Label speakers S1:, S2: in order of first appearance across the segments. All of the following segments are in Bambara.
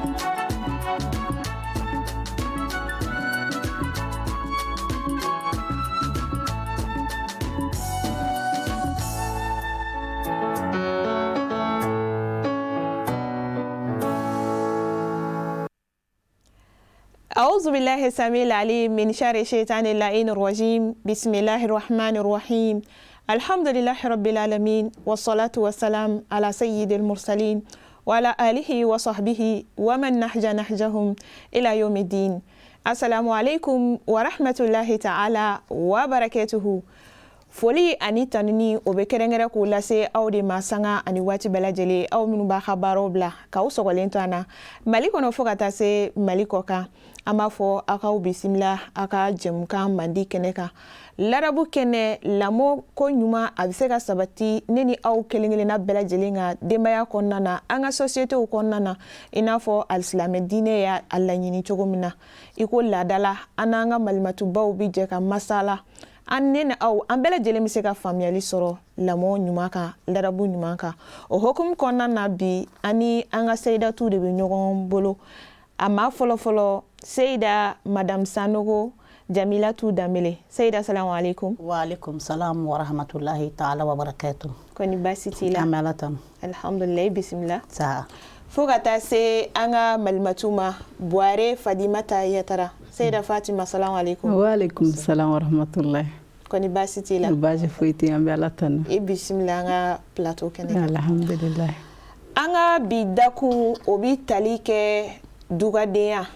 S1: أعوذ بالله السميع العليم من شر الشيطان اللعين الرجيم. بسم الله الرحمن الرحيم. الحمد لله رب العالمين، والصلاة والسلام على سيد المرسلين وعلى آله وصحبه ومن نهج نهجهم إلى يوم الدين. السلام عليكم ورحمة الله تعالى وبركاته. Foli ani tanuni, o bɛ kɛrɛnkɛrɛn k'o lase aw de ma sanga ani waati bɛɛ lajɛlen, aw minnu b'a ka baaraw bila k'aw sɔgɔlen to an na Mali kɔnɔ fo ka taa se Mali kɔ kan. An b'a fɔ aw k'aw bisimila aw ka jɛmukan mandi kɛnɛ kan, ladabu kɛnɛ. Lamɔ ko ɲuman, a bɛ se ka sabati ne ni aw kelen kelenna bɛɛ lajɛlen ka denbaya kɔnɔna na, an ka sosiyetew kɔnɔna na, i n'a fɔ alisilamɛ diinɛ y'a laɲini cogo min na. I ko laadala, an n'an ka malimatubaw bɛ jɛ ka masala. An ne ni aw, an bɛɛ lajɛlen bɛ se ka faamuyali sɔrɔ lamɔ ɲuman kan, ladabu ɲuman kan. O hukumu kɔnɔna na, bi an ni an ka seyidatu de bɛ ɲɔgɔn bolo. A maa fɔlɔfɔlɔ, Seyida Madame Sanogo Jamilatu Danbele. Seyida, salamu aleykum.
S2: Waaleykum salam wa rahmatulahi taala wa barakatu.
S1: Kɔni baasi t'i la?
S2: An bɛ Ala tanu.
S1: Alhamdulilayi, bisimila.
S2: Saa.
S1: Fo ka taa se an ka malimatu ma, Buware Fadimata Yatara. Seyida Fatima, salamu aleykum.
S3: Waaleykum salam wa rahmatulahi.
S1: Kɔni baasi t'i la?
S3: Baasi foyi tɛ, an bɛ Ala tanu.
S1: I bisimila an ka plateau kɛnɛ kan.
S3: Alhamdulilayi.
S1: An ka bi dakun, o bi tali kɛ dugadenya.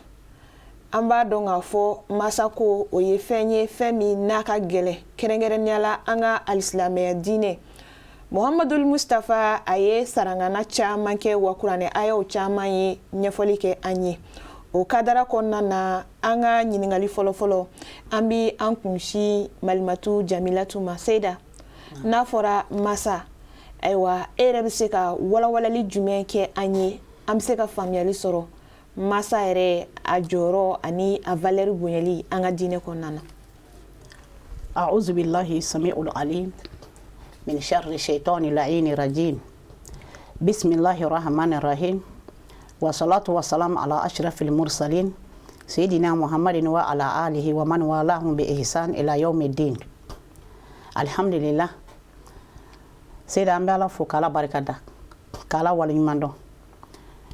S1: An b'a dɔn k'a fɔ masako, o ye fɛn ye, fɛn min n'a ka gɛlɛn, kɛrɛnkɛrɛnnenya la an ka alisilamɛya diinɛ. Muhamadul Mustafa, a ye sarangana caman kɛ, wa kuranɛ ayaw caman ye ɲɛfɔli kɛ an ye o kadara kɔnɔna na. An ka ɲininkali fɔlɔfɔlɔ, an bi an kunsin malimatu Jamilatu ma. Seyida, n'a fɔra masa, ayiwa, e yɛrɛ bɛ se ka walawalali jumɛn kɛ an ye, an bɛ se ka faamuyali sɔrɔ masa yɛrɛ a jɔyɔrɔ ani a valeur bonyali an ka diinɛ kɔnɔna na?
S2: أعوذ بالله السميع العليم من شر الشيطان اللعين الرجيم. بسم الله الرحمن الرحيم، والصلاة والسلام على أشرف المرسلين سيدنا محمد وعلى آله ومن والاهم بإحسان إلى يوم الدين. الحمد لله. Seyida, an bɛ Ala fo k'Ala barika da, k'Ala waleɲuman dɔn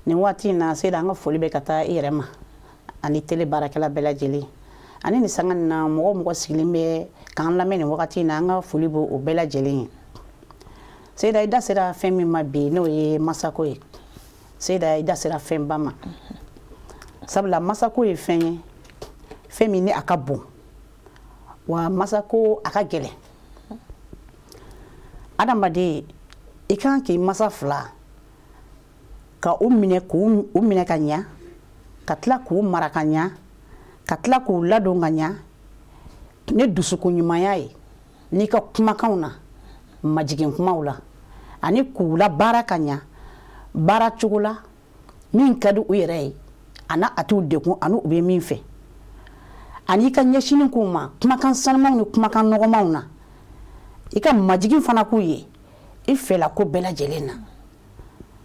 S2: nin waati in na. Seyida, an ka foli bɛ ka taa i yɛrɛ ma ani télé baarakɛla bɛɛ lajɛlen, ani nin sanga nin na, mɔgɔ mɔgɔ sigilen bɛ k'an lamɛn nin wagati in na, an ka foli b'o o bɛɛ lajɛlen ye. Seyida, i da sera fɛn min ma bi, n'o ye masako ye, Seyida, i da sera fɛnba ma, sabula masako ye fɛn ye, fɛn min ni a ka bon, wa masako a ka gɛlɛn. Adamaden, i kan k'i masa fila ka u minɛ, k'u u minɛ ka ɲa, ka tila k'u mara ka ɲa, ka tila k'u ladon ka ɲa ni dusukun ɲumanya ye, n'i ka kumakanw na, majigin kumaw la, ani k'u la baara ka ɲa, baara cogo la min ka di u yɛrɛ ye, ani a t'u degun, ani u bɛ min fɛ, ani i ka ɲɛsinni k'u ma kumakan sanumanw ni kumakan nɔgɔmanw na, i ka majigin fana k'u ye i fɛla ko bɛɛ lajɛlen na.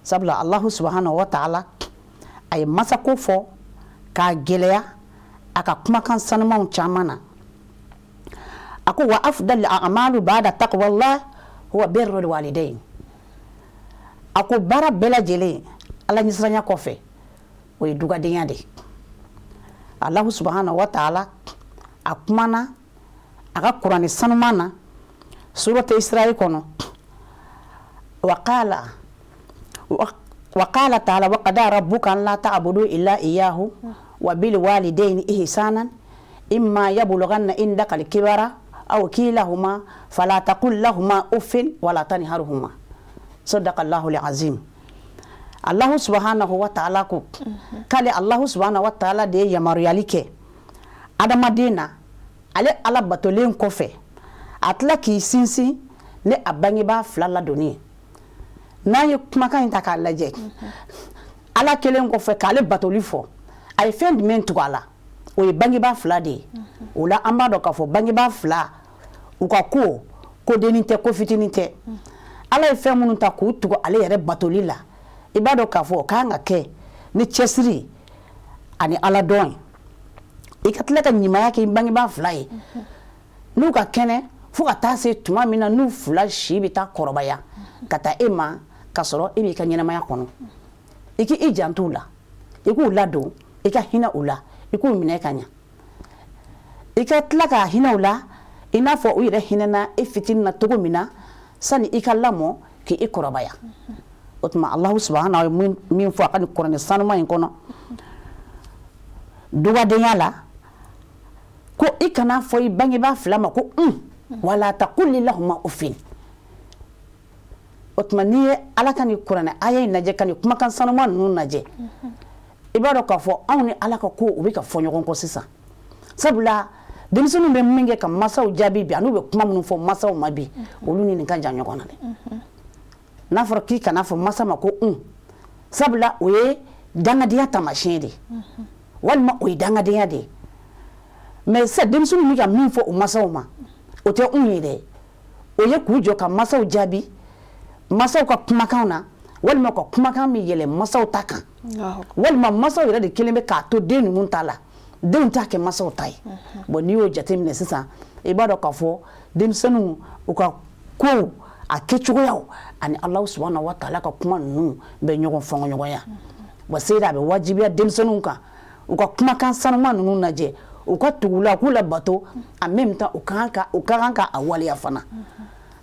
S2: Sabula Alahu subahana wa taala a ye masako fɔ k'a gɛlɛya a ka kumakan sanumanw caman na. A ko: wa afdal a'malu ba'da taqwallah huwa birrul walidain. A ko baara bɛɛ lajɛlen, Ala ɲɛsiranya kɔfɛ, o ye dugadenya de ye. Alahu subahana wa taala a kumana a ka kuranɛ sanuman na, suratu Israël kɔnɔ: وقال تعالى وقضى ربك ألا تعبدوا إلا إياه وبالوالدين إحسانا إما يبلغن عندك الكبر أو كلاهما فلا تقل لهما أف ولا تنهرهما. صدق الله العظيم. الله سبحانه وتعالى ko k'ale Allahu subhanahu wa ta'ala de ye yamaruyali kɛ adamaden na, ale Ala batolen kɔfɛ, a tila k'i sinsin ni a bangebaa fila ladonni ye. N'an ye kumakan in ta k'a lajɛ, Ala kelen kɔfɛ k'ale batoli fɔ, a ye fɛn jumɛn tugu a la? O ye bangebaa fila de ye. O la, an b'a dɔn k'a fɔ bangebaa fila, u ka ko ko dennin tɛ, ko fitinin tɛ. Ala ye fɛn minnu ta k'u tugu ale yɛrɛ batoli la, i b'a dɔn k'a fɔ o kan ka kɛ. ni cɛsiri ani ala dɔn ye. I ka tila ka ɲumanya kɛ i bangebaa fila ye n'u ka kɛnɛ, fo ka taa se tuma min na n'u fila si bɛ taa kɔrɔbaya ka taa e ma ka sɔrɔ e b'i ka ɲɛnamaya kɔnɔ. I k'i janto u la, i k'u ladon, i ka hinɛ u la, i k'u minɛ ka ɲa. I ka tila ka hinɛ u la i n'a fɔ u yɛrɛ hinɛna e fitinin na cogo min na sani i ka lamɔ k'i kɔrɔbaya. O tuma, Alahu subahana ye min fɔ a ka nin kuranɛ sanuma in kɔnɔ dugadenya la, ko i kana fɔ i bangebaa fila ma ko un, wala taquli lahuma ufin. O tuma, n'i ye Ala ka nin kuranɛ aya in lajɛ, ka nin kumakan sanuma ninnu lajɛ, i b'a dɔn k'a fɔ anw ni Ala ka ko u bɛ ka fɔ ɲɔgɔn kɔ sisan. Sabula denmisɛnninw bɛ min kɛ ka masaw jaabi bi, an'u bɛ kuma minnu fɔ masaw ma bi, olu ni nin ka jan ɲɔgɔn na dɛ. N'a fɔra k'i kana fɔ masa ma ko un, sabula o ye dangadenya taamasiyɛn de ye, walima o ye dangadenya de ye. Mais sisan, denmisɛnninw bɛ ka min fɔ u masaw ma, o tɛ un ye dɛ. O ye k'u jɔ ka masaw jaabi masaw ka kumakan na, walima ka kumakan min yɛlɛ masaw ta kan, walima masaw yɛrɛ de kelen bɛ k'a to den ninnu ta la, denw t'a kɛ masaw ta ye. Bon, n'i y'o jateminɛ sisan, i b'a dɔn k'a fɔ denmisɛnninw u ka kow a kɛcogoyaw ani Alahu subahana wa taala ka kuma ninnu bɛ ɲɔgɔn fɔnkɔɲɔgɔnya. Wa seyida, a bɛ wajibiya denmisɛnninw kan u ka kumakan sanuma ninnu lajɛ, u ka tugu la, k'u la bato. En même temps, u ka kan ka a waleya fana,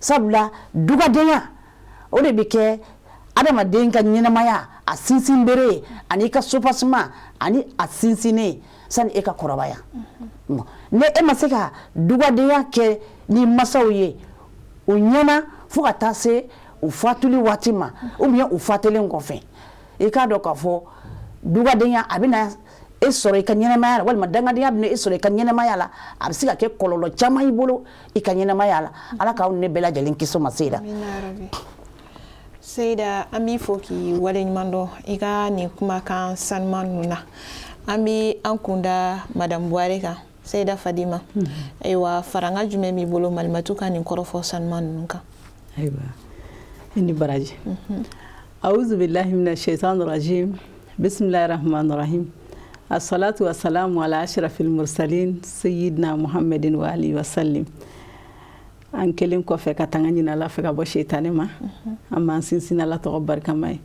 S2: sabula dugadenya o de bɛ kɛ adamaden ka ɲɛnamaya a sinsin bere ye, ani i ka soubassement ani a sinsinnen sani e ka kɔrɔbaya. Ni e ma se ka dugadenya kɛ ni masaw ye u ɲɛna fo ka taa se u fatuli waati ma, ou bien u fatulen kɔfɛ, i k'a dɔn k'a fɔ dugadenya a bɛna e sɔrɔ i ka ɲɛnamaya la, walima dangadenya bɛna e sɔrɔ i ka ɲɛnamaya la, a bɛ se ka kɛ kɔlɔlɔ caman i bolo i ka ɲɛnamaya la. Ala k'aw ne bɛɛ lajɛlen kisi o ma. Seyida.
S1: Seyida, an b'i fo k'i waleɲuman dɔn i ka nin kumakan sanuman ninnu na. An bɛ an kunda Madame Buware kan. Seyida Fadima, ayiwa, faranga jumɛn b'i bolo Malimatu ka nin kɔrɔfɔ sanuman ninnu kan?
S3: Ayiwa, i ni baraji. Auzu billahi mina shaitan rajim, bismillahir rahmanir rahim, assalatu wassalamu ala ashrafil mursalin, sayyidina Muhammadin wa alihi wa sallim. An kelen kɔfɛ ka tanga ɲini Ala fɛ ka bɔ seitanɛ ma, an b'an sinsin Ala tɔgɔ barikama ye,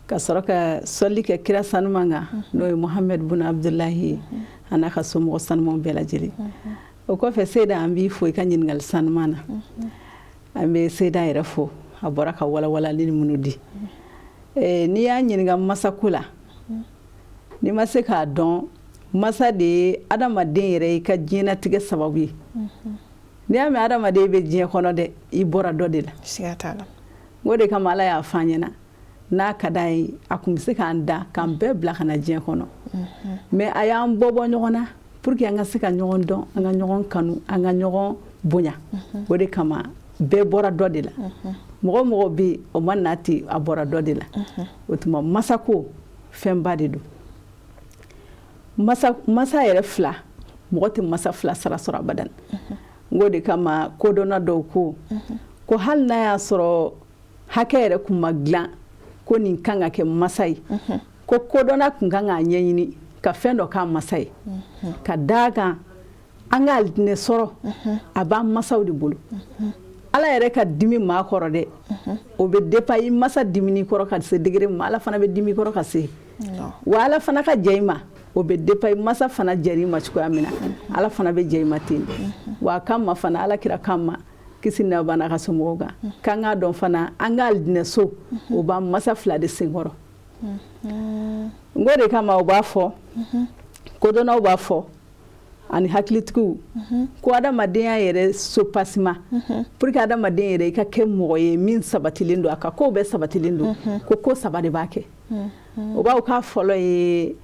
S3: ka sɔrɔ ka sɔli kɛ kira sanuman kan, n'o ye Muhammed bun Abdulahi ye, a n'a ka somɔgɔ sanumanw bɛɛ lajɛlen. O kɔfɛ, Seyida, an b'i fo i ka ɲininkali sanuman na. An bɛ Seyida yɛrɛ fo, a bɔra ka walawalali minnu di. N'i y'a ɲininka masako la, n'i ma se k'a dɔn, masa de ye adamaden yɛrɛ i ka diɲɛnatigɛ sababu ye. N'i y'a mɛn adamaden bɛ diɲɛ kɔnɔ dɛ, i bɔra dɔ de la.
S1: Siga t'a la.
S3: O de kama Ala y'a fɔ an ɲɛna, n'a ka d'a ye, a tun bɛ se k'an da k'an bɛɛ bila ka na diɲɛ kɔnɔ, mais a y'an bɔ bɔ ɲɔgɔn na pour que an ka se ka ɲɔgɔn dɔn, an ka ɲɔgɔn kanu, an ka ɲɔgɔn bonya. O de kama bɛɛ bɔra dɔ de la. Mɔgɔ mɔgɔ bɛ yen, o ma na ten, a bɔra dɔ de la. O tuma, masako fɛnba de don. Masa, masa yɛrɛ fila, mɔgɔ tɛ masa fila sara sɔrɔ abadan. N ko de kama kodɔnna dɔw ko hali n'a y'a sɔrɔ hakɛ yɛrɛ kun ma dilan ko nin kan ka kɛ masa ye, ko kodɔnna kun kan k'a ɲɛɲini ka fɛn dɔ k'a masa ye, ka d'a kan an ka alijinɛ sɔrɔ, a b'an masaw de bolo. Ala yɛrɛ ka dimi maa kɔrɔ dɛ, o bɛ dépend i masa dimini kɔrɔ ka se degré min ma, Ala fana bɛ dimi kɔrɔ ka se. Wa Ala fana ka jɛ i ma, o bɛ dépend i masa fana jɛr'i ma cogoya min na, Ala fana bɛ jɛ i ma ten. Wa a kama fana, Ala kira kama, kisi n'a banna ka somɔgɔw kan, k'an k'a dɔn fana, an ka alijinɛso, o b'an masa fila de senkɔrɔ. N ko de kama u b'a fɔ, kodɔnnaw b'a fɔ ani hakilitigiw, ko adamadenya yɛrɛ soubassement, pour que adamaden yɛrɛ i ka kɛ mɔgɔ ye min sabatilen don, a ka kow bɛɛ sabatilen don, ko saba de b'a kɛ. O b'aw k'a fɔlɔ ye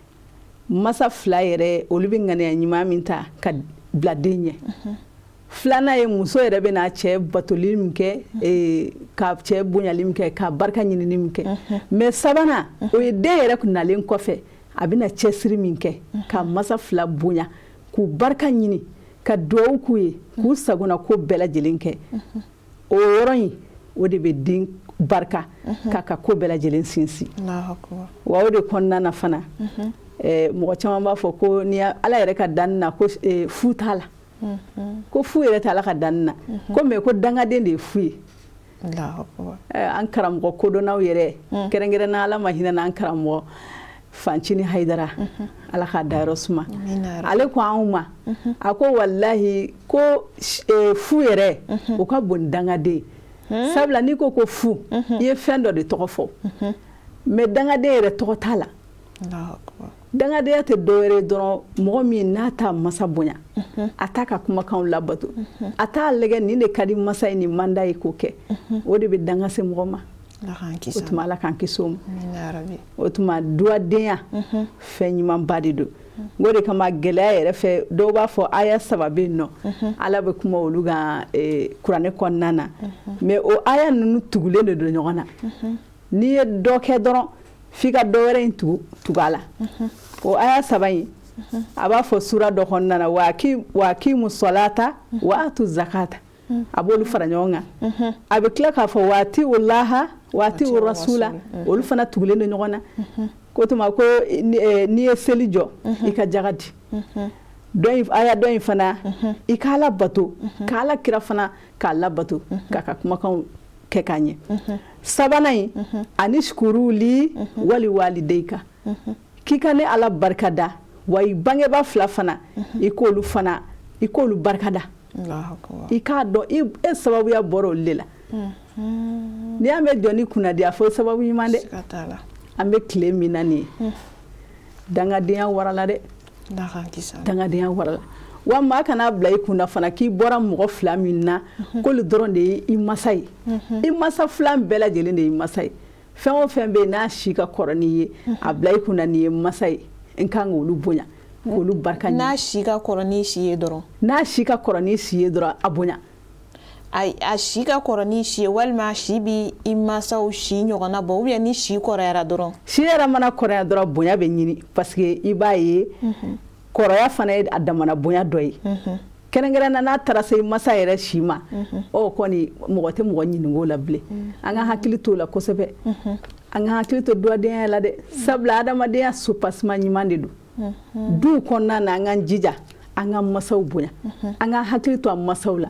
S3: masa fila yɛrɛ, olu bɛ ŋaniya ɲuman min ta ka bila den ɲɛ. Filanan ye muso yɛrɛ bɛ n'a cɛ batoli min kɛ, ka cɛ bonyali min kɛ, ka barika ɲinini min kɛ. Mais sabanan, o ye den yɛrɛ nalen kɔfɛ, a bɛna cɛsiri min kɛ ka masa fila bonya, k'u barika ɲini, ka duwawu k'u ye, k'u sagona ko bɛɛ lajɛlen kɛ. O yɔrɔ in, o de bɛ den barika k'a ka ko bɛɛ lajɛlen sinsin. Wa o de kɔnɔna na fana, mɔgɔ caman b'a fɔ ko ni Ala yɛrɛ ka danni na ko fu t'a la, ko fu yɛrɛ tɛ Ala ka danni na, ko mais ko dangaden de ye fu ye. An karamɔgɔ kodɔnnaw yɛrɛ, kɛrɛnkɛrɛnna Ala ma hinɛ n'an karamɔgɔ Fancini Hayidara, Ala k'a dayɔrɔ suma, ale ko anw ma, a ko walahi ko fu yɛrɛ o ka bon ni dangaden. Sabula n'i ko ko fu, i ye fɛn dɔ de tɔgɔ fɔ, mais dangaden yɛrɛ tɔgɔ t'a la. Dangadenya tɛ dɔwɛrɛ dɔrɔn mɔgɔ min n'a t'a masa bonya, a t'a ka kumakanw labato, a t'a lajɛ nin de ka di masa ye, nin man d'a ye k'o kɛ, o de bɛ danga se mɔgɔ ma. O tuma Ala k'an kisi o ma. O tuma duwadenya fɛn ɲumanba de don. O de kama gɛlɛya yɛrɛ fɛ, dɔw b'a fɔ aya 3 bɛ yen nɔ, Ala bɛ kuma olu kan kuranɛ kɔnɔna na, mais o aya ninnu tugulen de don ɲɔgɔn na. N'i ye dɔ kɛ dɔrɔn f'i ka dɔ wɛrɛ in tugu a la. O aya 3 in a b'a fɔ sura dɔ kɔnɔna na, wa aqimu salata wa atu zakata, a b'olu fara ɲɔgɔn kan. A bɛ tila k'a fɔ wa atiu laha wa atiu rasula, olu fana tugulen don ɲɔgɔn na. Ko tuma ko n'i ye seli jɔ, i ka jaga di. Aya dɔ in fana, i k'a labato, k'a Ala kira fana k'a labato, k'a ka kumakanw kɛ k'a ɲɛ. Sabanan in, ani shukuru li wali walideyika, k'i ka ne Ala barika da, wa i bangebaa 2 fana, i k'olu fana, i k'olu barika da. I k'a dɔn e sababuya bɔra olu de la. N'i y'a mɛn jɔnni kunnadiya, fo sababu ɲuman dɛ. An bɛ tile min na nin ye, dangadenya warala dɛ, dangadenya warala. Wa maa kana bila i kunna fana k'i bɔra mɔgɔ 2 min na, k'olu dɔrɔn de ye i masa ye. I masa 2 bɛɛ lajɛlen de ye i masa ye. Fɛn o fɛn bɛ yen n'a si ka kɔrɔ n'i ye, a bila i kunna nin ye masa ye, n kan k'olu bonya, k'olu barika ɲini.
S1: N'a si ka kɔrɔ n'i si ye dɔrɔn.
S3: N'a si ka kɔrɔ n'i si ye dɔrɔn, a bonya.
S1: A si ka kɔrɔ n'i si ye, walima a si bɛ i masaw si ɲɔgɔnna bɔ, ou bien ni si kɔrɔyara dɔrɔn.
S3: Si yɛrɛ mana kɔrɔya dɔrɔn, bonya bɛ ɲini, parce que i b'a ye kɔrɔya fana ye a damana bonya dɔ ye. Kɛrɛnkɛrɛnna n'a taara se masa yɛrɛ si ma, o kɔni mɔgɔ tɛ mɔgɔ ɲininka o la bilen. An ka hakili t'o la kosɛbɛ. An ka hakili to duwadenya la dɛ, sabula adamadenya soubassement ɲuman de don. Duw kɔnɔna na, an k'an jija an ka masaw bonya, an ka hakili to an masaw la.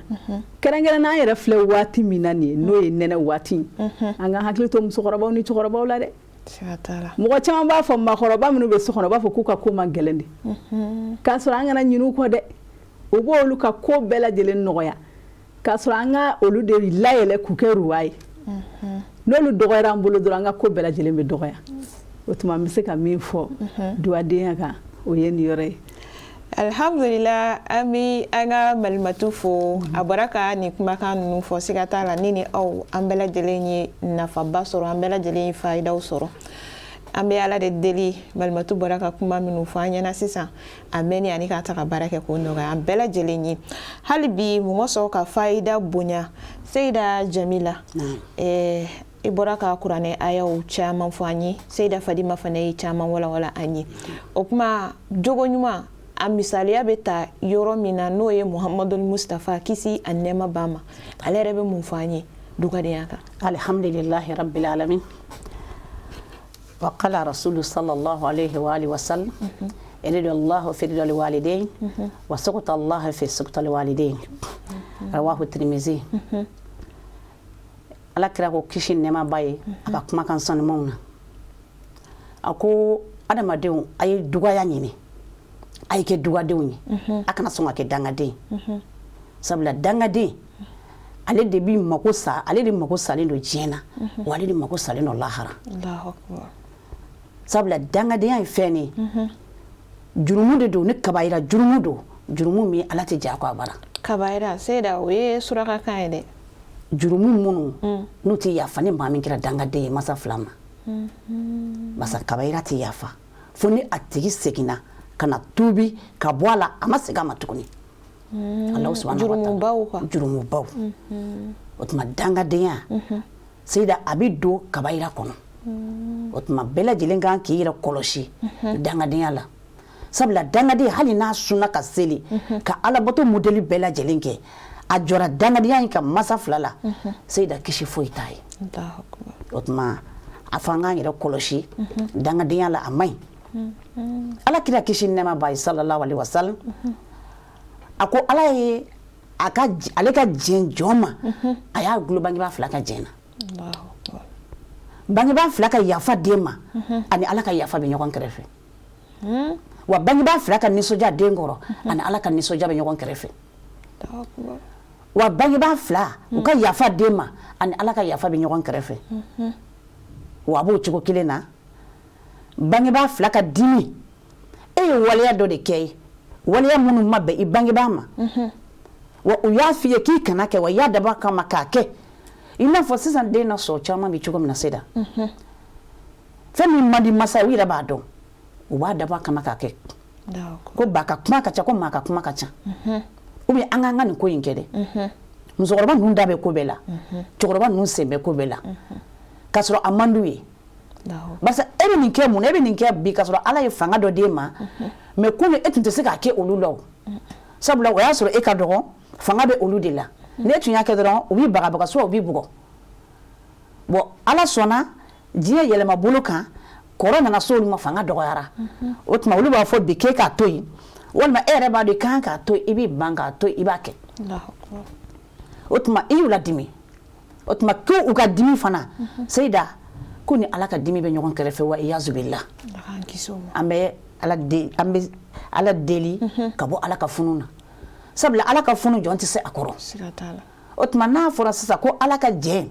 S3: Kɛrɛnkɛrɛnna an yɛrɛ filɛ waati min na nin ye, n'o ye nɛnɛ waati ye, an ka hakili to musokɔrɔbaw ni cɛkɔrɔbaw la dɛ. Mɔgɔ caman b'a fɔ maakɔrɔba minnu bɛ so kɔnɔ, u b'a fɔ k'u ka ko man gɛlɛn de, k'a sɔrɔ an kana ɲinɛ u kɔ dɛ. U b'olu ka ko bɛɛ lajɛlen nɔgɔya, k'a sɔrɔ an ka olu de layɛlɛ k'u kɛ roi ye. N'olu dɔgɔyara an bolo dɔrɔn, an ka ko bɛɛ lajɛlen bɛ dɔgɔya. O tuma n bɛ se ka min fɔ duwadenya kan, o ye nin yɔrɔ ye.
S1: Alhamdulillah, an bɛ an ka malimatu fo. A bɔra ka nin kumakan ninnu fɔ, siga t'a la ne ni aw an bɛɛ lajɛlen ye nafaba sɔrɔ, an bɛɛ lajɛlen ye fayidaw sɔrɔ. An bɛ Ala de deli, malimatu bɔra ka kuma minnu fɔ an ɲɛna sisan, a mɛnni ani k'a ta ka baara kɛ k'o nɔgɔya an bɛɛ lajɛlen ye. Hali bi mɔgɔ sɔrɔ ka fayida bonya. Seyida Jamila, i bɔra ka kuranɛ ayaw caman fɔ an ye, Seyida Fadima fana ye caman walawala an ye. O kuma jogo ɲuman a misaliya bɛ ta yɔrɔ min na, n'o ye Muhamadul Mustafa, kisi a nɛɛma b'a ma, ale yɛrɛ bɛ mun fɔ an ye dugadenya kan?
S2: Alhamdulillahi rabbil alamin. Wa qala rasulu sallallahu alayhi wa alihi wa sallam, rida Allah fi rida alwalidain wa sukhta Allah fi sukhta alwalidain. Rawahu Tirmizi. Ala kira ko kisi nɛɛma b'a ye a ka kumakan sanumanw na, a ko adamadenw a ye dugaya ɲini, a ye kɛ dugadenw ye, a kana sɔn ka kɛ dangaden. Sabula dangaden ale de bi mako sa, ale de mako salen don diɲɛ na, wa ale de mako salen don lahara. Sabula dangadenya ye fɛn ye, jurumu de don, ni kabayira jurumu don, jurumu min Ala tɛ jɛ a kɔ a bara.
S1: Kabayira Seyida, o ye surakakan ye dɛ.
S2: Jurumu minnu n'u tɛ yafa ni maa min kɛra dangaden ye masa 2 ma, masa kabayira tɛ yafa fo ni a tigi seginna ka na tuubi ka bɔ a la, a ma segin a ma tuguni. Allahu subhanahu wa ta'ala.
S1: Jurumubaw quoi.
S2: Jurumubaw. O tuma dangadenya Seyida a bɛ don kabayira kɔnɔ. O tuma bɛɛ lajɛlen kan k'i yɛrɛ kɔlɔsi dangadenya la. Sabula dangaden hali n'a sunna ka seli ka alabato modèle bɛɛ lajɛlen kɛ, A jɔra dangadenya in kan masa fila la, Seyida, kisi foyi t'a ye. O tuma a fɔ an k'an yɛrɛ kɔlɔsi dangadenya la, a man ɲi. Ala kira, kisi nɛɛma b'a ye, sallallahu alaihi wasallam, a ko Ala ye a ka ale ka jɛn jɔn ma, a y'a gulo bangebaa fila ka jɛn na. Bangebaa fila ka yafa den ma ani Ala ka yafa bɛ ɲɔgɔn kɛrɛfɛ. Wa bangebaa fila ka nisɔndiya den kɔrɔ ani Ala ka nisɔndiya bɛ ɲɔgɔn kɛrɛfɛ. Wa bangebaa fila u ka yafa den ma ani Ala ka yafa bɛ ɲɔgɔn kɛrɛfɛ. Wa a b'o cogo kelen na, bangebaa fila ka dimi, e ye waleya dɔ de kɛ ye, waleya minnu ma bɛn i bangebaa ma, wa u y'a f'i ye k'i kana kɛ, wa i y'a dabɔ a kama k'a kɛ. I n'a fɔ sisan den na sɔrɔ caman bɛ cogo min na, Seyida, fɛn min man di masa ye, u yɛrɛ b'a dɔn, u b'a dabɔ a kama k'a kɛ, ko ba ka kuma ka ca, ko maa ka kuma ka ca, ou bien an k'an ka nin ko in kɛ dɛ, musokɔrɔba ninnu da bɛ ko bɛɛ la, cɛkɔrɔba ninnu sen bɛ ko bɛɛ la, k'a sɔrɔ a man d'u ye. Barisa e bɛ nin kɛ mun na? E bɛ nin kɛ bi k'a sɔrɔ Ala ye fanga dɔ d'e ma, mais komi e tun tɛ se k'a kɛ olu la o, sabula o y'a sɔrɔ e ka dɔgɔ, fanga bɛ olu de la. N'e tun y'a kɛ dɔrɔn, u b'i bagabaga, soit u b'i bugɔ. Bon, Ala sɔnna, diɲɛ yɛlɛma bolo kan, kɔrɔ nana se olu ma, fanga dɔgɔyara. O tuma olu b'a fɔ bi k'e k'a to yen, walima e yɛrɛ b'a dɔn i kan k'a to yen, i b'i ban k'a to yen, i b'a kɛ. O tuma i y'u ladimi. O tuma ko u ka dimi fana, Seyida, ko ni Ala ka dimi bɛ ɲɔgɔn kɛrɛfɛ, wa iyazubila. An bɛ Ala deli ka bɔ Ala ka funu na, sabula Ala ka funu, jɔn tɛ se a kɔrɔ. O tuma n'a fɔra sisan ko Ala ka jɛn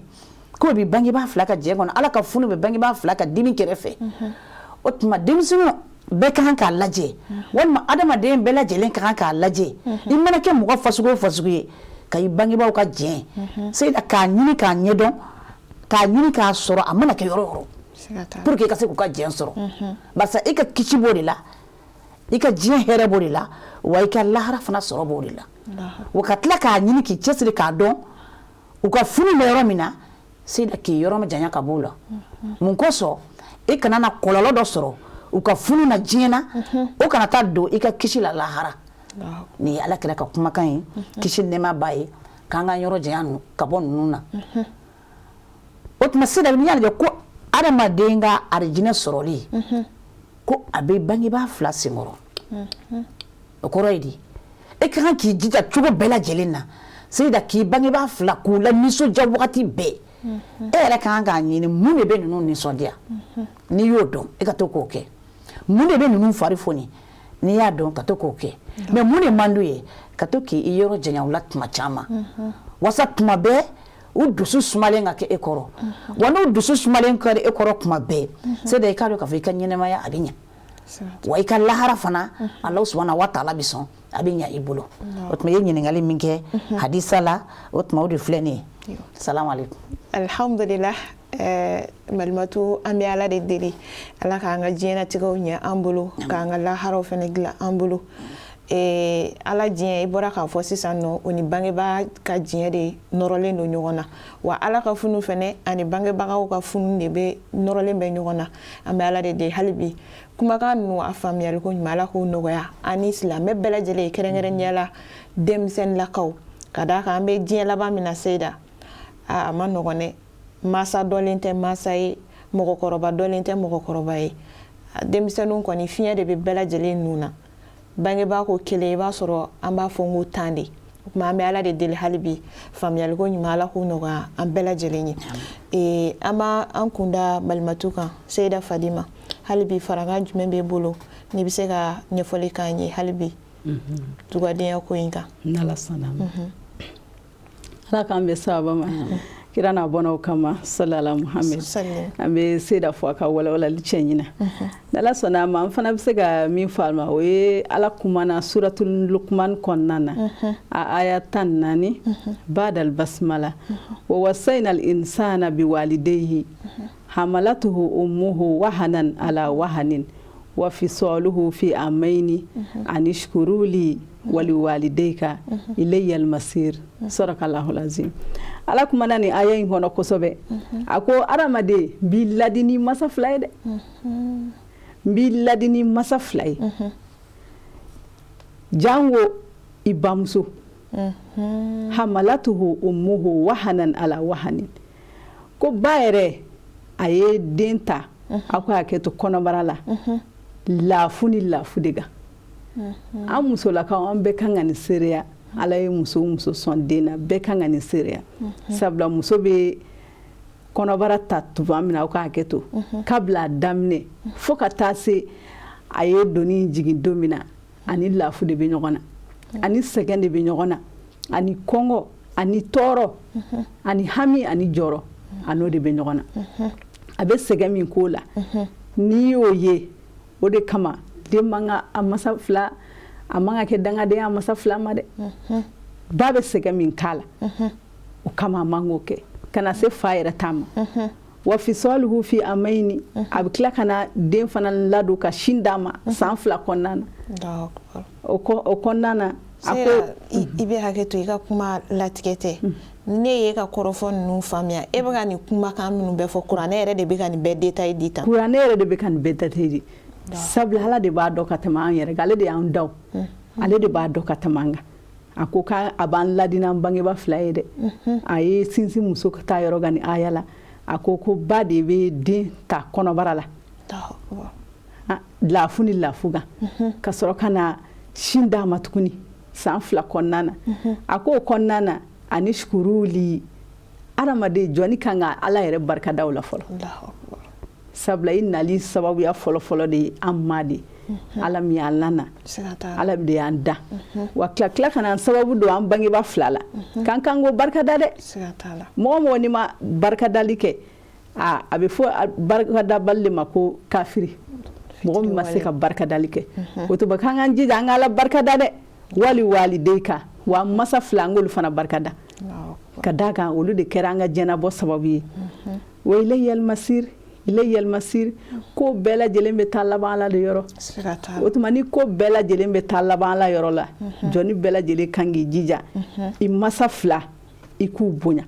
S2: k'o bɛ bangebaa fila ka jɛn kɔnɔ, Ala ka funu bɛ bangebaa fila ka dimi kɛrɛfɛ, o tuma denmisɛnninw bɛɛ ka kan k'a lajɛ, walima adamaden bɛɛ lajɛlen ka kan k'a lajɛ. I mana kɛ mɔgɔ fasugu o fasugu ye, ka i bangebaaw ka jɛn, Seyida, k'a ɲini k'a ɲɛdɔn, k'a ɲini k'a sɔrɔ, a mana kɛ yɔrɔ o yɔrɔ, pour que i ka se k'u ka jɛn sɔrɔ, barisa i ka kisi b'o de la, i ka diɲɛ hɛrɛ b'o de la, wa i ka lahara fana sɔrɔ b'o de la. Wa ka tila k'a ɲini k'i cɛsiri k'a dɔn u ka funu bɛ yɔrɔ min na, Seyida, k'i yɔrɔ janya ka b'o la. Mun kosɔn? I kana na kɔlɔlɔ dɔ sɔrɔ u ka funu na diɲɛ na, o kana taa don i ka kisi la lahara. Nin ye Ala kira ka kumakan ye, kisi nɛɛma b'a ye, k'an ka yɔrɔ janya ka bɔ ninnu na. O tuma Seyida, n'i y'a lajɛ ko adamaden ka arijinɛ sɔrɔli, ko a bɛ bangebaa fila senkɔrɔ, o kɔrɔ ye di? E ka kan k'i jija cogo bɛɛ lajɛlen na, Seyida, k'i bangebaa fila k'u la nisɔndiya wagati bɛɛ. E yɛrɛ ka kan k'a ɲini mun de bɛ ninnu nisɔndiya. N'i y'o dɔn, e ka to k'o kɛ. Mun de bɛ ninnu fari foni? N'i y'a dɔn, ka to k'o kɛ. Mais mun de man d'u ye? Ka to k'i yɔrɔ janya u la tuma caman, wasa tuma bɛɛ u dusu sumalen ka kɛ e kɔrɔ. Wa n'u dusu sumalen kɛra e kɔrɔ tuma bɛɛ, Seyida, i k'a dɔn k'a fɔ i ka ɲɛnɛmaya a bɛ ɲɛ, wa i ka lahara fana, Alahu subahana wa taala bɛ sɔn, a bɛ ɲɛ i bolo. O tuma i ye ɲininkali min kɛ hadisa la, o tuma o de filɛ nin ye. Salamu aleykum.
S1: Alhamdulillah. Malimatu, an bɛ Ala de deli, Ala k'an ka diɲɛnatigɛw ɲɛ an bolo, k'an ka laharaw fana dilan an bolo. Ala diɲɛ, i bɔra k'a fɔ sisan nɔ, o ni bangebaa ka diɲɛ de nɔrɔlen don ɲɔgɔn na. Wa Ala ka funu fɛnɛ ani bangebagaw ka funu de bɛ nɔrɔlen bɛ ɲɔgɔn na. An bɛ Ala de deli hali bi, kumakan ninnu a faamuyali ko ɲuman, Ala k'o nɔgɔya ani silamɛ bɛɛ lajɛlen, kɛrɛnkɛrɛnnenya la denmisɛnninlakaw, ka d'a kan an bɛ diɲɛ laban min na, Seyida, a ma nɔgɔn dɛ. Masa dɔlen tɛ masa ye, mɔgɔkɔrɔba dɔlen tɛ mɔgɔkɔrɔba ye, denmisɛnninw kɔni fiɲɛ de bɛ bɛɛ lajɛlen nun na. Bangebaa ko kelen, i b'a sɔrɔ an b'a fɔ n ko tan de. O tuma an bɛ Ala de deli hali bi, faamuyaliko ɲuman, Ala k'o nɔgɔya an bɛɛ lajɛlen ye. An b'an kun da Malimatu kan. Seyida Fadima, hali bi farankan jumɛn b'e bolo n'i bɛ se ka ɲɛfɔli k'an ye hali bi dugadenya ko in kan?
S3: N'Ala sɔnna ma, Ala k'an bɛn sababa ma kira n'a bɔnnaw kama, salala Muhammed. An bɛ Seyida fɔ a ka walawalali cɛ ɲina. N'Ala sɔnna a ma, an fana bɛ se ka min fɔ a ma, o ye Ala kumana suratul Lukman kɔnɔna na, a aya 14, badal basmala: wa wasayna al insana biwalidayhi hamalatuhu ummuhu wahanan ala wahanin wa fisaluhu fi amaini an ishkuru li waliwalidayka ilayya almasir. Sadakallahu lazim. Ala kumana ni aya in kɔnɔ kosɛbɛ. A ko adamaden, n b'i ladi ni masa fila ye dɛ, n b'i ladi ni masa fila ye, jango i bamuso. Hamalatuhu ummuhu wahanan ala wahanin. Ko ba yɛrɛ a ye den ta, aw ka hakɛ to, kɔnɔbara la, lafu ni lafu de kan. An musolakaw, an bɛɛ kan ka nin seereya. Ala ye muso muso sɔn den na, bɛɛ kan ka nin seereya, sabula muso bɛ kɔnɔbara ta tuma min na, aw ka hakɛ to, kabila a daminɛ fo ka taa se a ye doni jigin don min na, ani lafu de bɛ ɲɔgɔn na, ani sɛgɛn de bɛ ɲɔgɔn na, ani kɔngɔ, ani tɔɔrɔ, ani hami, ani jɔrɔ, a n'o de bɛ ɲɔgɔn na. A bɛ sɛgɛn min k'o la, n'i y'o ye, o de kama den man ka a masa fila, a man ka kɛ dangaden a masa fila ma dɛ. Ba bɛ sɛgɛn min k'a la, o kama a man k'o kɛ ka na se fa yɛrɛ ta ma. Wa fisaluhu fi amayini, a bɛ tila ka na den fana ladon ka sin d'a ma san 2 kɔnɔna na. O kɔnɔna na,
S1: a ko i bɛ hakɛ to, i ka kuma latigɛ tɛ. Ne ye ka kɔrɔfɔ ninnu faamuya, e bɛ ka nin kumakan minnu bɛɛ fɔ, kuranɛ yɛrɛ de bɛ ka nin bɛɛ détail di tan?
S3: Kuranɛ yɛrɛ de bɛ ka nin bɛɛ détail di, sabula Ala de b'a dɔn ka tɛmɛ an yɛrɛ kan. Ale de y'an da, ale de b'a dɔn ka tɛmɛ an kan. A ko k'a b'an ladi n'an bangeba fila ye dɛ. A ye sinsin muso ka taa yɔrɔ kan ni aya la. A ko ko ba de bɛ den ta kɔnɔbara la lafu ni lafu kan, ka sɔrɔ ka na sin d'a ma tuguni san 2 kɔnɔna na. A ko o kɔnɔna na, ani shukuruli, adamaden jɔnni kan ka Ala yɛrɛ barikada o la fɔlɔ, sabula i nali sababuya fɔlɔfɔlɔ de ye an ma de Ala min y'an lana, Ala de y'an da wa tila tila ka na sababu don an bangeba fila la k'an kan k'o barikada dɛ. Mɔgɔ mɔgɔ n'i ma barikadali kɛ, a bɛ fɔ barikadabali de ma ko kafiri, mɔgɔ min ma se ka barikadali kɛ. O tuma k'an k'an jija an ka Ala barikada dɛ. Wali walideyka, wa masa fila, an k'olu fana barikada, ka d'a kan olu de kɛra an ka diɲɛnabɔ sababu ye. Wa ilayya almasir, ilayya almasir, ko bɛɛ lajɛlen bɛ taa laban Ala de yɔrɔ. O tuma ni ko bɛɛ lajɛlen bɛ taa laban Ala yɔrɔ la, jɔnni bɛɛ lajɛlen kan k'i jija i masa fila, i k'u bonya,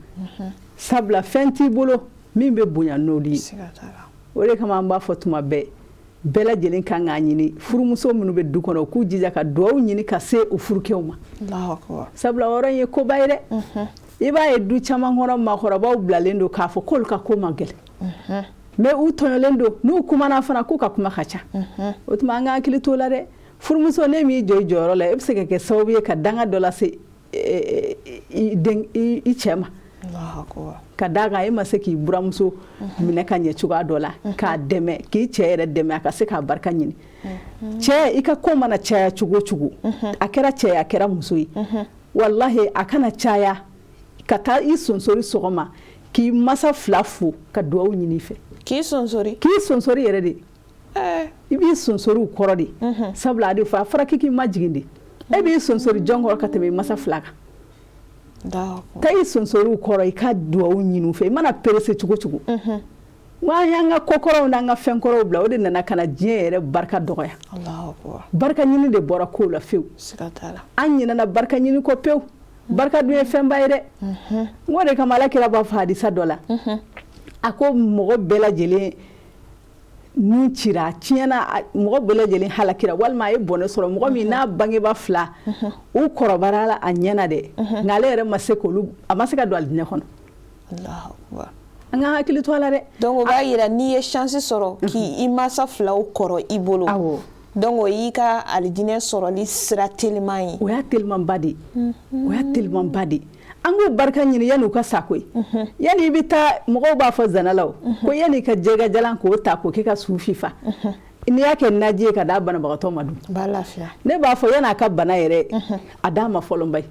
S3: sabula fɛn t'i bolo min bɛ bonya n'olu ye. O de kama an b'a fɔ tuma bɛɛ, bɛɛ lajɛlen kan k'a ɲini, furumuso minnu bɛ du kɔnɔ, u k'u jija ka dugawu ɲini ka se u furukɛw ma, sabula o yɔrɔ in ye koba ye dɛ. I b'a ye du caman kɔnɔ, maakɔrɔbaw bilalen don k'a fɔ k'olu ka ko man gɛlɛn, mais u tɔɲɔlen don. N'u kumana fana, k'u ka kuma ka ca. O tuma an ka hakili t'o la dɛ. Furumuso, ne m'i jɔ i jɔyɔrɔ la, e bɛ se ka kɛ sababu ye ka danga dɔ lase i cɛ ma, ka d'a kan e ma se k'i buramuso minɛ ka ɲɛ cogoya dɔ la, k'a dɛmɛ, k'i cɛ yɛrɛ dɛmɛ a ka se k'a barika ɲini. Cɛ, i ka ko mana caya cogo o cogo, a kɛra cɛ ye, a kɛra muso ye, walahi, a kana caya ka taa i sonsori sɔgɔma k'i masa fila fo ka dugawu ɲini i fɛ.
S1: K'i sonsori?
S3: K'i sonsori yɛrɛ de. I b'i sonsori u kɔrɔ de, sabula a de fɔ a fɔra k'i k'i majigin de. E b'i sonsori jɔn kɔrɔ ka tɛmɛ i masa fila kan? Taa i sonsori u kɔrɔ, i ka dugawu ɲini u fɛ, i mana perese cogo cogo. Wa an y'an ka kokɔrɔw n'an ka fɛnkɔrɔw bila, o de nana ka na diɲɛ yɛrɛ barika dɔgɔya. Barika ɲini de bɔra kow la fewu. An ɲinɛna barika ɲini kɔ pewu. Barika dun ye fɛnba ye dɛ. N ko de kama Ala kira b'a fɔ hadisa dɔ la, a ko mɔgɔ bɛɛ lajɛlen nun cira, tiɲɛna, mɔgɔ bɛɛ lajɛlen halakira walima a ye bɔnɛ sɔrɔ, mɔgɔ min n'a bangeba fila u kɔrɔbayara a ɲɛna dɛ, nka ale yɛrɛ ma se k'olu, a ma se ka don alijinɛ kɔnɔ. An ka hakili to a la dɛ.
S1: Donc o b'a yira n'i ye chance sɔrɔ k'i masa filaw kɔrɔ i bolo, donc o y'i ka alijinɛ sɔrɔli sira teliman ye.
S3: O y'a telimanba de ye, o y'a telimanba de ye. An k'u barika ɲini yanni u ka sa koyi. Yanni i bɛ taa, mɔgɔw b'a fɔ zana la o, ko yanni i ka jɛgɛjalan k'o ta k'o kɛ ka su fifa, n'i y'a kɛ naji ye ka d'a banabagatɔ ma dun, ne b'a fɔ yanni a ka bana yɛrɛ, a d'a ma fɔlɔ ba ye.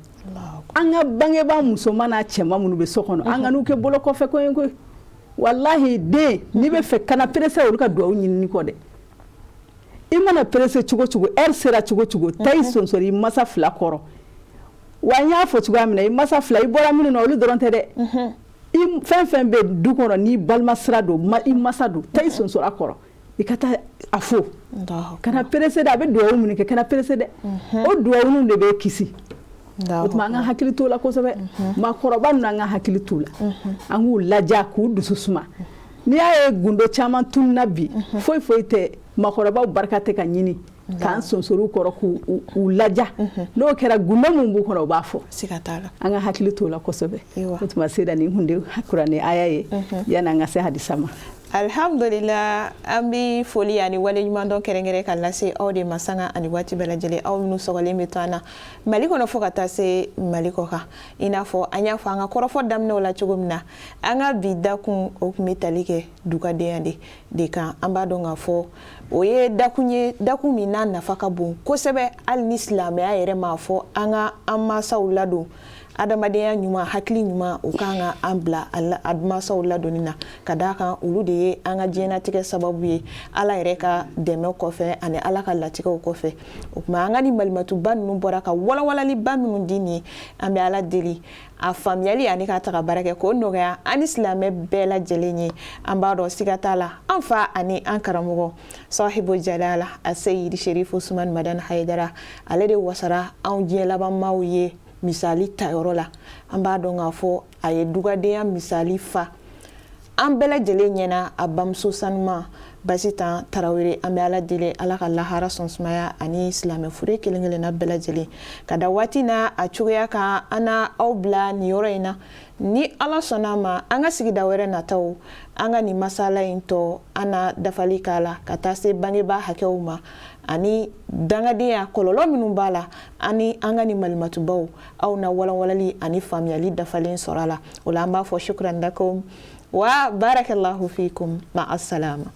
S3: An ka bangebaa musoman n'a cɛman minnu bɛ so kɔnɔ, an ka n'u kɛ bolo kɔfɛ ko ye koyi. Walahi, den, n'i bɛ fɛ, kana perese olu ka dugawu ɲinini kɔ dɛ. I mana perese cogo cogo, heure sera cogo cogo, taa i sonsori i masa fila kɔrɔ. Wa n y'a fɔ cogoya min na, i masa fila, i bɔra minnu na, olu dɔrɔn tɛ dɛ. I fɛn fɛn bɛ du kɔnɔ, n'i balima sira don, i masa don, taa i sonsoro a kɔrɔ, i ka taa a fo. Kana perese dɛ. A bɛ dugawu minnu kɛ, kana perese dɛ. O dugawu de bɛ kisi. O tuma an ka hakili t'o la kosɛbɛ. Maakɔrɔba ninnu, an ka hakili t'u la, an k'u laja, k'u dusu suma. N'i y'a ye gundo caman tununa bi, foyi foyi tɛ, maakɔrɔbaw barika tɛ ka ɲini. K'an sonsori u kɔrɔ k'u laja n'o kɛra gundo min b'u kɔnɔ u b'a fɔ.
S1: Siga t'a la.
S3: An ka hakili t'o la kosɛbɛ. O tuma sera nin kun de kuranɛ aya ye yanni an ka se hadisa ma.
S1: Alhamdulillah, an bɛ foli ani waleɲumandɔn kɛrɛnkɛrɛn ka lase aw de ma sanga ani waati bɛɛ lajɛlen, aw minnu sɔgɔlen bɛ to an na Mali kɔnɔ fo ka taa se Mali kɔ kan. I n'a fɔ an y'a fɔ an ka kɔrɔfɔ daminɛw la cogo min na, an ka bi dakun o tun bɛ tali kɛ dugadenya de kan. An b'a dɔn k'a fɔ o ye dakun ye, dakun min n'a nafa ka bon kosɛbɛ. Hali ni silamɛya yɛrɛ m'a fɔ an ka an mansaw ladon adamadenya ɲuman, hakili ɲuman, o kan ka an bila a mansaw ladonni na, ka d'a kan olu de ye an ka diɲɛnatigɛ sababu ye, Ala yɛrɛ ka dɛmɛ kɔfɛ ani Ala ka latigɛw kɔfɛ. O tuma an ka ni malimatuba ninnu bɔra ka walawalaliba minnu di nin ye, an bɛ Ala deli a faamuyali ani k'a ta ka baara kɛ k'o nɔgɔya an ni silamɛ bɛɛ lajɛlen ye. An b'a dɔn siga t'a la, an fa ani an karamɔgɔ sahibu jalala Aseyidi Sherifu Usumani Madani Hayidara, ale de wasara anw diɲɛ labanmaw ye misali tayɔrɔ la. An b'a dɔn k'a fɔ a ye dugadenya misali fa an bɛɛ lajɛlen ɲɛna, a bamuso sanuma Basitan Tarawele. An bɛ Ala deli Ala ka lahara sɔn sumaya ani silamɛ fure kelen kelenna bɛɛ lajɛlen. Ka da waati n'a a cogoya kan, an na aw bila nin yɔrɔ in na. Ni Ala sɔnna a ma, an ka sigida wɛrɛ nataw, an ka nin masala in tɔ, an na dafali k'a la ka taa se bangebaa hakɛw ma ani dangadenya kɔlɔlɔ minnu b'a la, ani an ka nin malimatubaw, aw na walanwalali ani faamuyali dafalen sɔrɔ a la. O la an b'a fɔ shukran lakum wa barakallahu fikum, ma assalama.